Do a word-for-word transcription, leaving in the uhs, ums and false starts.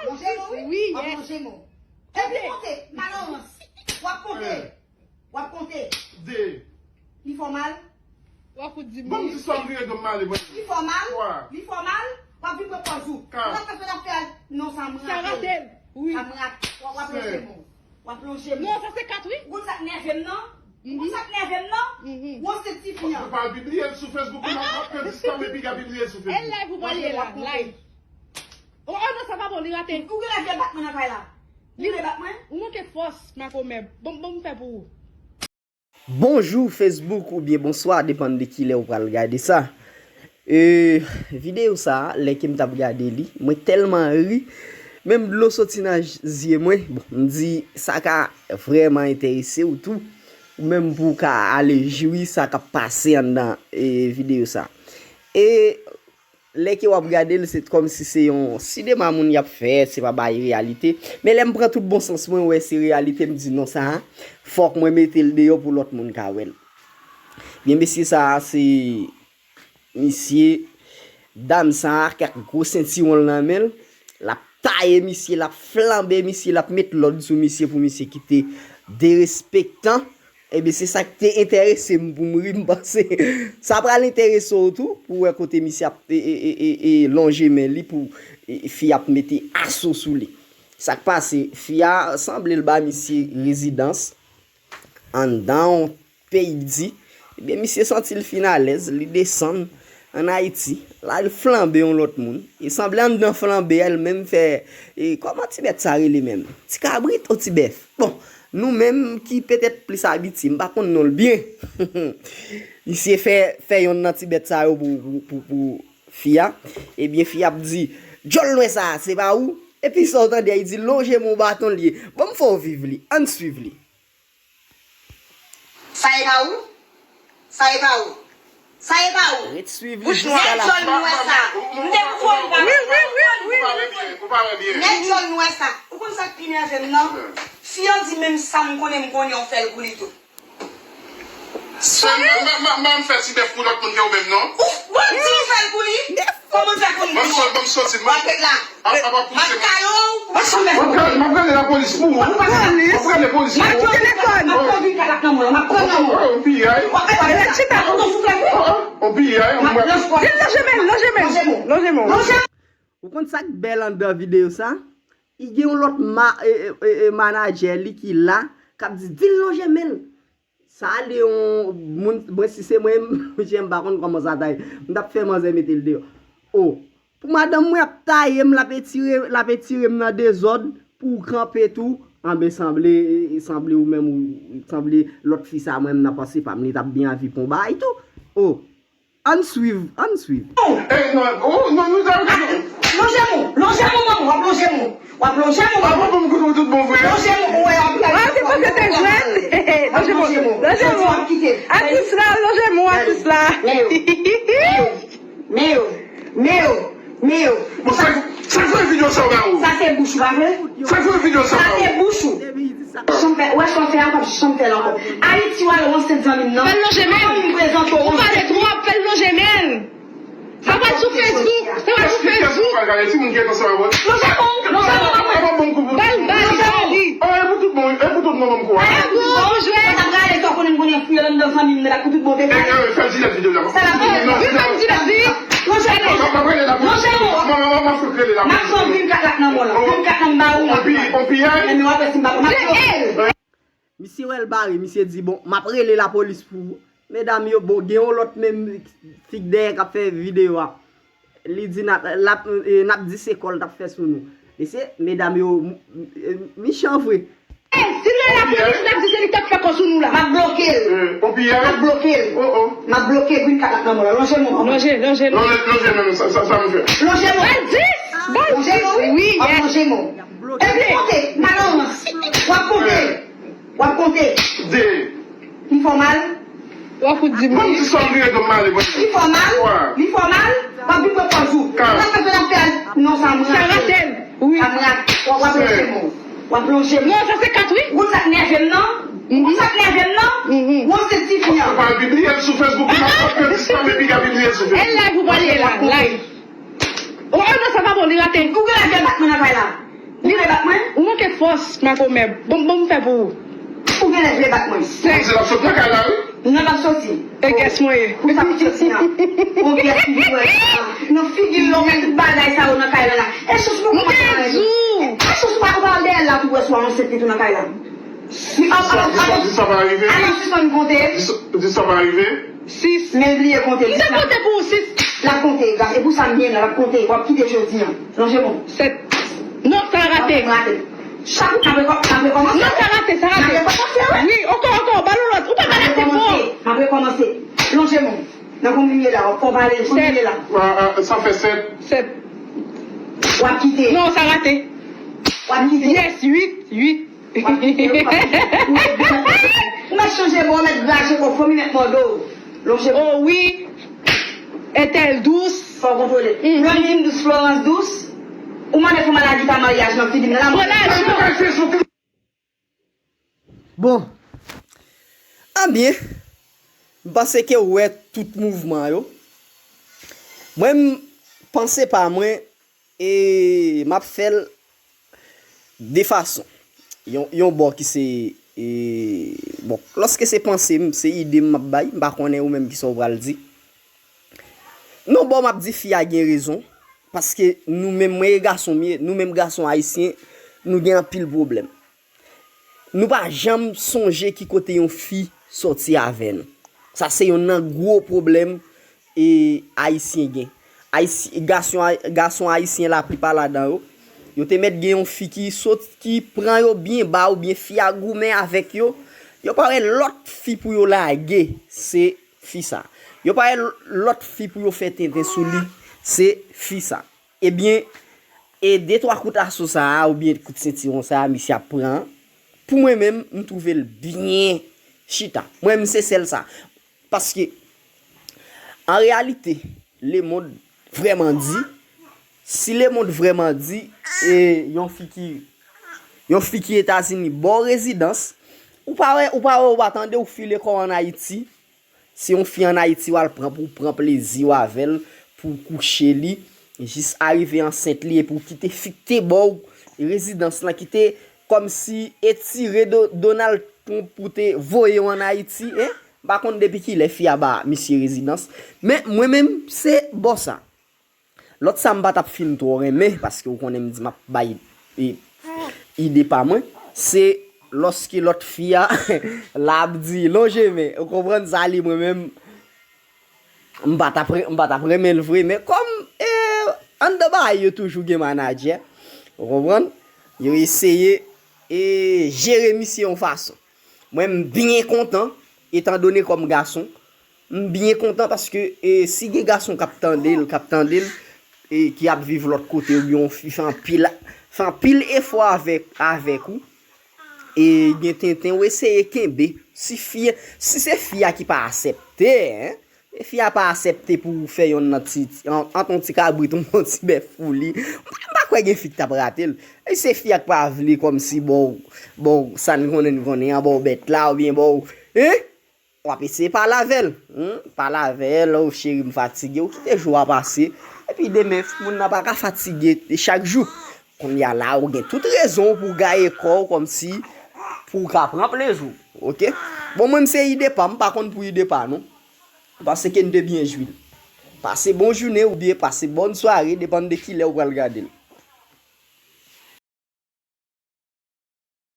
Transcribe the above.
Lonje men w, wi. W ap lonje men w. Epi konte, malorans. W ap konte. W ap konte. De. Li fè w mal? W ap fout di m. Ban m di sa m genyen, dan m male, mwen. Li fè w mal? Li fè w mal? W ap vin pran pòz ou. Kat. Ou ap fè sa w ap fè a. Non, sa m rate. Sa rate l. Wi. Sa m rate. W ap lonje men w. W ap lonje men w. Non, sa se kat, wi. Ou konn sa k nève m nan? Ou konn sa k nève m nan? Ou se ti fi an. Ou pa pibliye l sou Facebook, ou nan ap pèdi tan epi y ap pibliye l sou Facebook. E live ou pale la, live. Oh, oh non, sa pa bon, li rate. Ou gen lè fè bat mwen nan kay la. Ou vle bat mwen? Ou manke fòs, makomè. Bon, bon, m fè pou ou. Bonjou Facebook oubyen bonswa, depann de kilè ou pral gade sa. E, videyo sa, lè ke m t ap gade li, mwen tèlman ri, menm dlo soti nan j- zye mwen. Bon, m di, sa ka vrèman enterese w tou, ou menm pou w ka ale jwi sa k ap pase anndan, e, videyo sa. E, lè ke w ap gade l, se kòmsi se yon sinema moun y ap fè, se pa bay reyalite. Men lè m pran tout bon sans mwen, wè se reyalite, m di non, sa a, fòk mwen mete l deyò pou lòt moun ka wè l. Byen, mesye sa a, se misye, dam sa a, ak gwo sentiwon l nan men l, l ap taye misye, l ap flanbe misye, l ap met lòd sou misye pou misye kite derespektan. Ebyen, se sa k te enterese m pou m ri, m panse sa pral enterese w tou, pou w wè kote misye ap e, e, e, e, e, lonje men li pou e, fi ap mete aso sou li. Sa k pase, fi a sanble l ba misye rezidans anndan yon peyi di. Ebyen, misye santi l fin alèz, li desann ann Ayiti, l al flanbe yon lòt moun. E sanble anndan flanbe a, l menm fè, e, kòman ti bèt sa rele menm? Ti kabrit ou ti bèf? Bon, nou menm ki petèt plis abitye, m pa konn non l byen. Misye fè, fè yonn nan ti bèt sa yo pou, pou, pou, pou fi a. Ebyen, fi a ap di, djòl nwè sa, se pa ou? Epi sa w tande a, li di, lonje men w, baton l ye. Ban m fè w viv li, ann swiv li. Sa e pa ou? Sa e pa ou? Sa e pa ou? Ret swiv li jiska la fen. Nèg djòl nwè sa. M te pou fè w pa. Wi, wi, wi, wi. Ou pa wè byen, ou pa wè byen. Nèg djòl nwè sa. Ou konn sa k pi nève m nan? Fi an di menm sa m konnen m konnen w fè l pou li tou. Sòt. M, m, m, m, m fè ti bèf pou lòt moun ke ou menm non. Ou, bon, di ou fè l pou li? Kòman w fè konn li? Ban m sòt, ban m sòti. W ap ret la. Apa pou se mwen. M ap rele lapolis pou ou. M ap rele polis pou ou. Telefòn. M ap pran vin kalak nan mwen. M ap pran nan mwen. On piyay. Rete chita. On piyay. Vin lonje men, lonje men. Lonje men. Ou konn sa k bèl anndan videyo sa? Li gen yon lòt ma, e, e, e, e, manadjè li ki la, k ap di, di l lonje men l. Sa a li yon moun, mwen si se mwen, jan m pa konn kòman sa ta ye. M t ap fè manzè mete l deyò. O, pou madanm mwen ap taye m, l ap etire, l ap etire m nan dezòd, pou w kanpe tou, anben sanble, sanble ou menm, ou sanble lòt fi sa mwen menm nan panse pa m, li t ap byen anvi pon bagay tou. O, ann swiv, ann swiv. Ey, non, oh, non, nou ta. Lonje men w, lonje men w, manman, w ap lonje men w. W ap lonje men w. Papa pou m koute w tout bon vre. Lonje men w, ou wè, w ap. Ah, se pou se te jwèt. Lonje men w. Lonje men w. Atis la, lonje men w, atis la. Men yo. Men yo. Men yo. Men yo. Men yo. Bon, sa, sa fè videyo sa w ba ou? Sa se bouch ou, pa vre? Sa fè videyo sa w ba ou? Sa se bouch ou. Janm fè, ou wè sa w fè a, w p ap janm fè l ankò. Ayiti, w al ransent zanmi m nan. Fè l lonje men l. Zanmi m prezante w. Ou pale twòp, fè l lonje men l. Sa pral sou Facebook, sa pral sou Facebook. Lonje men w, lonje men w, lonje men w. Ba l, ba l, ba l. Oh, e pou tout bon, e pou tout moun, bon kou a. E pou ou jwe. Sa ta prale, sa w konnen m konnen fouye anndan zanmi m nan, pou tout bon te fè. Eh, eh, fè l dirèk videyo la. Sa la fè. Wi, fè l dirèk, wi. Lonje men w. M ap rele lapolis. Lonje men w. M ap, m ap, m ap fout rele lapolis. M ap pran vin kalak nan men w la. Vin kalak nan men w. On pi, on piyay. Men w ap wè si m pa, m ap bloke l. Misye wè l bare, misye di, bon, m ap rele lapolis pou medam yo. Bon, gen yon lòt menm fi k dèyè k ap fè videyo a. Li di n ap, l ap, e, n ap di se kò l t ap fè sou nou. Mesye, medam yo, m, m, e, mechan vre. E, si l rele lapolis, n ap di se li k t ap fè kò sou nou la. M ap bloke l. M ap bloke l. M ap bloke l, vin kalak nan men w la. Lonje men w. Lonje, lonje, lonje. Lonje, lonje men w, sa, sa, sa m fè. Lonje men w. Ba l dis, ba l dis, wi, yes. W ap lonje men w. Epi konte, malorans. W ap konte. W ap konte. De. Li fè w mal? W ap fout di m. Ban m di sa m genyen, dan m male, mwen. Li fè w mal? Li fè w mal? W ap vin pran pòz ou. Kat. Ou t ap fè sa w ap fè a. Non, sa m rate. Sa rate l. Wi. Sa m rate. W ap, w ap lonje men w. W ap lonje men w. Non, sa se kat, wi. Ou konn sa k nève m nan? Ou konn sa k nève m nan? Ou se ti fi an. Ou pa pibliye l sou Facebook, ou nan ap pèdi tan epi y ap pibliye l sou Facebook. E live ou pale la, live. Oh, oh, non, sa pa bon, li rate. Ou gen lè fè bat mwen nan kay la. Pòs makomè, bon, bon, m fè pou ou. Ou genlè vle bat mwen. Mwen di l ap sot nan kay la, wi. Nan l ap soti. E gès mwen ye. Pou sa pou soti an. Ou gès figi mwen. Nan figi l, ou met tout bagay sa yo nan kay la la. E chans pou ou pa di. E chans ou pa, ou pa al dèyè l la tou wè si w ansent li tou nan kay la. Di sa, di sa pa rive. Al sispann konte. Di sa, di sa pa rive. Sis. Men bliye konte. Li te konte pou ou, sis. L ap konte, gras. E pou sa m ye la, l ap konte. W ap kite jodi an. Lonje men w. Sèt. Non, sa rate. W ap rate. Chak ou, n ap rekò-, n ap rekòmanse. Non, sa rate, sa rate. N ap rekòmanse, wi. Wi, ankò, ankò, ba l yon lòt. Ou pa ka rate bon. M ap rekòmanse. Lonje men w. Nan konbyen m ye la, w ap fè w pale, konbyen m ye la. Sèt. A, a, sa fè sèt. Sèt. W ap kite. Non, sa rate. W ap kite. Yes, uit, uit. W ap kite, w ap kite. Ou mèt, ou mèt chanje bò, ou mèt graje kò, fanmi mèt mòde w. Lonje. O wi. Entèl dous. Fò w kontwole. Mhm. Blondine dous, Florence dous. Ou mande pou maladi pa maryaj nan figi m nan. Maladi. Bon. Anbyen. M panse ke w wè tout mouvman yo. Mwen, m panse pa mwen, e m ap fè l de fason. Yon, yon bò ki se, e, bon, lòske se panse m, se ide m m ap bay, m pa konnen ou menm kisa w pral di. Non, bò m ap di fi a gen rezon, paske nou menm, mwen e gason m ye, nou menm gason ayisyen, nou gen anpil pwoblèm. Nou pa janm sonje ki kote yon fi sòti avè nou. Sa se yonn nan gwo pwoblèm, e, ayisyen gen. Ayisy-, gason ay-, gason ayisyen laplipa ladan yo, yo te mèt gen yon fi ki sot, ki pran yo byen ba oubyen fi a goumen avèk yo. Yo pa wè lòt fi pou yo lage, se fi sa. Yo pa wè lòt fi pou yo fè tenten sou li, se fi sa. Ebyen, e de twa kout aso sa a, oubyen kout sentiwon sa a, misye ap pran an, pou mwen menm, m twouve l byen chita. Mwen menm, se sèl sa. Paske, an reyalite, lemonn vrèman di, si lemonn vrèman di, e yon fi ki, yon fi ki Etazini ba w rezidans, ou pa wè, ou pa wè, ou pa tande, ou file kò w ann Ayiti, se yon fi ann Ayiti w al pran pou w pran plezi w avè l, pou w kouche li, jis arive ansent li, epi w kite fi k te ba w rezidans lan, ki te kòmsi etire Do-, Donald Trump pou te voye w ann Ayiti, en? M pa konn depi kilè fi a ba misye rezidans. Men mwen menm, se bò sa. Lòt sa m pa t ap fin twò renmen, paske ou konnen m di m ap bay, e, ide pa mwen, se lòske lòt fi a la ap di lonje men, ou konprann sa li, mwen menm, m pa t ap re-, m pa t ap renmen l vre, men kòm, e, anndan bagay yo toujou gen manadjè, ou konprann, yo eseye, e, jere misye yon fason. Mwen, m byen kontan, etandone kòm gason, m byen kontan paske, e, si gen gason k ap tande l, k ap tande l, e, ki ap viv lòt kote, oubyen yon fi fè anpil, fè anpil efò avèk, avèk ou, e gen tenten, ou eseye kenbe. Si fi, si se fi a ki pa aksepte, en, e fi a pa aksepte pou w fè yonn nan ti, ti, an, ant yon ti kabrit, yon ti bèf pou li, m pa, m pa kwè gen fi k t ap rate l. E se fi a k pa vle kòmsi ba w, ba w sa n konnen, n konnen an, ba w bèt la, oubyen ba w, en? W ap eseye pale avè l. Hmm? Pale avè l, o cheri, m fatige, ou kite jou a pase. Epi demen, moun nan pa ka fatige chak jou. Kounye a la, ou gen tout rezon pou w gaye kò w kòmsi pou w ka pran plezi w. Oke? Bon, mwen, m se ide pa m, m pa konn pou ide pa nou. Paske n te byen jwi l. Pase bon jounen oubyen pase bòn sware, depann de kilè ou pral gade l.